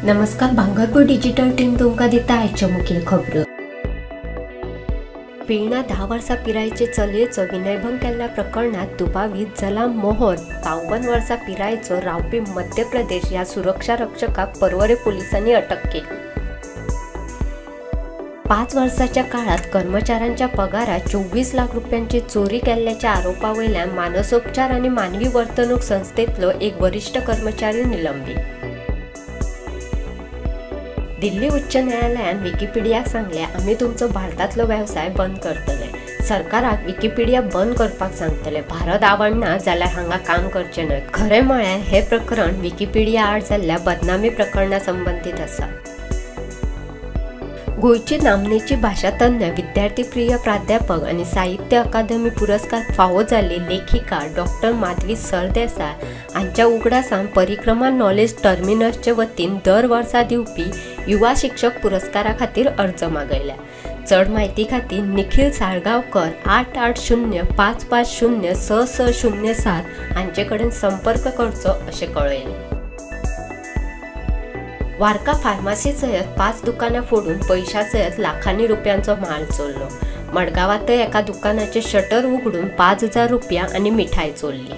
नमस्कार, भांगरपूर digital team तुमकां दिता आयच्यो मुखेल खबरो. पिळणा 10 वर्सां पिरायेचे चलयेचो विनयभंग केल्ल्या प्रकरणात दुबावीत जलाम मोहर 52 वर्सां पिरायेचो रावपी मध्य प्रदेश ह्या सुरक्षा रक्षकाक पर्वरे पोलिसांनी अटक केली. 5 वर्सांच्या काळात कर्मचाऱ्यांच्या पगारात 24 लाख रुपयांची चोरी केल्ल्याच्या आरोपा वयल्यान मानसोपचार आनी मानवी वर्तणूक संस्थेतलो एक वरिश्ठ कर्मचारी निलंबीत. दिल्ली उच्च न्यायालयान विकिपीडियाक सांगले, आमी तुमचो भारतांतलो वेवसाय बंद करतले. सरकाराक विकिपीडिया बंद करपाक सांगतले. भारत आवडना जाल्यार हांगा काम करचें न्हय. खरें म्हळ्यार हें प्रकरण विकिपीडिया आड जाल्ल्या बदनामी प्रकरणा संबंदीत आसा. गोंयची नामनेची भाशातज्ञ, विद्यार्थीप्रिय प्राध्यापक आनी साहित्य अकादमी पुरस्कार फावो जाल्ली लेखिका डॉक्टर माधवी सरदेसाय हांच्या उगडासान परिक्रमा नॉलेज टर्मिनसचे वतीन दर वर्सा दिवपी युवा शिक्षक पुरस्कारा खातीर अर्ज मागयल्या. चड म्हायती खातीर निखिल साळगांवकर 880 550 6607 हांचे कडेन संपर्क करचो अशें कळयलें. वार्का फार्मासी सयत 5 दुकानां फोडून पयशां सयत लाखांनी रुपयांचो माल चोरलो. मडगांवांतय एका दुकानाचें शटर उगडून 5000 रुपया आनी मिठाय चोरली.